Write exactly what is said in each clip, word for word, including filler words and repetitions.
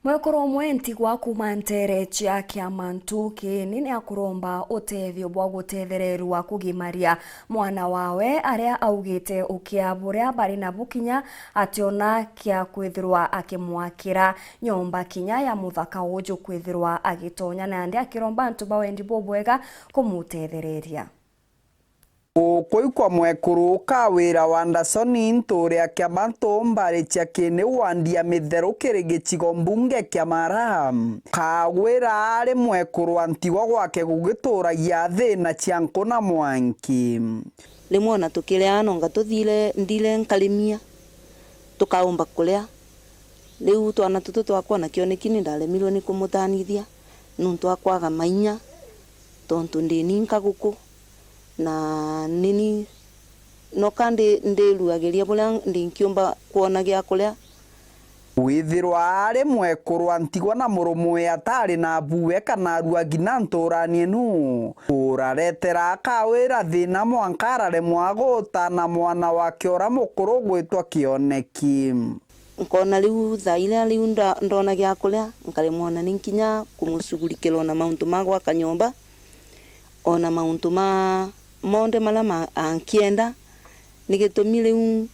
Mwekuru umwe ntigwa kuuma nteere cia Kiamantu Kiini ni akuromba utethio bwa gutethereerua kugimaria mwana wawe, aria augite ukia buria bari nabu kinya ationa kia kwithirwa akimwakira nyomba kinya ya muthaka uju kwithirwa agitonya, nandi akiromba antu ba wendi bubwega kumutethereria. Gukuikwa mwekuru Kawira Wandasoni ntuuri ya Kiamantu mbari cia Kiini wandi ya Mitheru kiri gicigo mbunge kia Mara. Kawira ari mwekuru wa ntigwa gwake gugituragia thiina cia nku na mwanki. Rimwe ona tukiri aana onga tuthiire ndire nkarimia, tukaumba kuria. Riu twana tutu twakwa na Kioneki ni ndaremirwe ni kumuthanithia nuntu wa kwaga mainya, tontu ndi ninka guku, na nini noka ndi-, ndirugagiria buria ndinkiumba kwona gia kuria. Kwithirwa ari mwekuru wa ntigwa na murumuwe atari na abuwe kana aruagi na nturani inu, uraretera Kawira thiina mwanka araremwa guta na mwana wake uria mukuru ugwitwa Kioneki. Nkona riu thaa iria riu nda-, ndona gia kuria, nkaremwa ona ni nkinya kumushughulikira ona mauntu ma gwaka nyomba, ona mauntu ma monthe maria ma-, ankienda, ni gitumi riu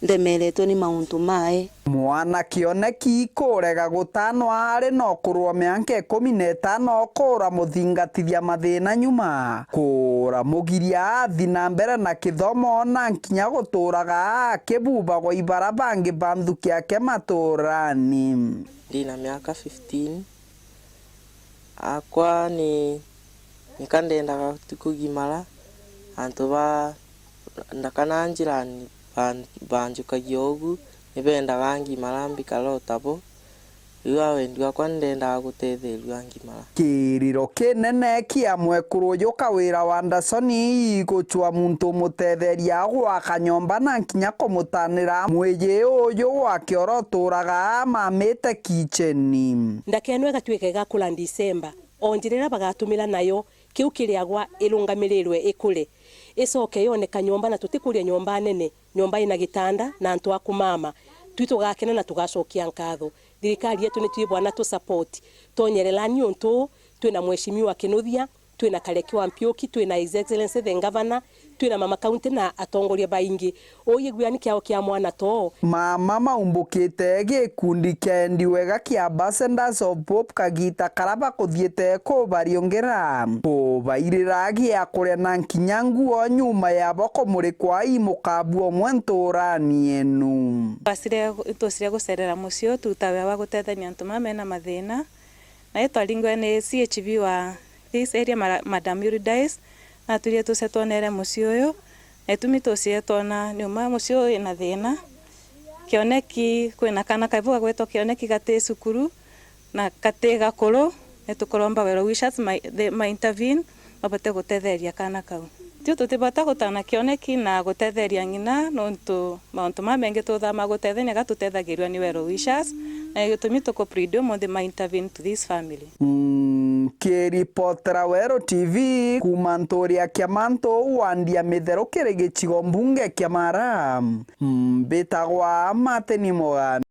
ndemeretwe ni mauntu mae. Mwana Kioneki kurega gutanwa ari na ukuru wa mianka ikumi na itano, kuramuthingatithia mathiina nyuma, kuramugiria athi na mbere na kithomo, na nkinya guturaga akibubagwa i bara bangi ba nthuki yake maturani. Ndi na miaka fifteen, akwa ni, nika ndendaga tu kugimara, antu ba ndakana njirani ban-, banjukagia ugu, ni bendaga ngimara mbikara o tabo. Riu a wendi wakwa ni ndendaga gutetheerua ngimara. Kiriro kinene kia mwekuru uju Kawira Wandasoni igucwa muntu umutetheeria gwaka nyomba na nkinya kumutanira mwiji uju gwake uria uturaga amamite kicheni. Ndakeno igatuika igakura December, o njira iria bagatumira nayo, kiu kiriagwa irungamirirwe ikure, icoke yone kanyomba, na tutikuria nyomba nene, nyomba ina gitanda na antu a kumama. Twi tugakena na tugacokia nkatho. Thirikari yetu ni twi bwana tu support. Tonyerelani untu uu, twina Mheshimiwa Kinuthia, twina Kareki wa Mpiuki, twina His Excellency the Governor, twina Mama County na atongoria baingi. Uu iguani kiao kia mwana too. Mama maumbukite gikundi kia Endi Wega kia Ambassadors of Hope kagita karia bakuthiite kubariungira, kubairira gia kuria na nkinya nguo nyuma yabo kumurikwa i mukabu umwe nturani enu. Twacire, twacire gucerera mucii uyu, turuta wira wa gutethania antu mama mena mathina. Na itwaringwe ni C H V wa this area, Mara-, Madam Eurydice, natwirire tuce twonere mucii uyu, na itumi tucire twona ni uma mucii uyu wina thina. Kioneki, kwina kana kaibu gagwitwa Kioneki gati cukuru, na gati gakuru, ni tukuromba well wishers ma, the, ma intervene, mabote gutetheria kana kau. Tio tutibota gutana Kioneki na gutetheria ng'ina, nontu mauntu mamaingi tuthaa ma gutethania ga tutethagirua ni well wishers, na gitumi tuku plead umunthi ma intervene to this family. Mm, kiripotera Weru T V kuuma nturi ya Kiamantu, wandi ya Mitheru kiri gicigo mbunge kia Mara, mbitagwa Martin Mugambi.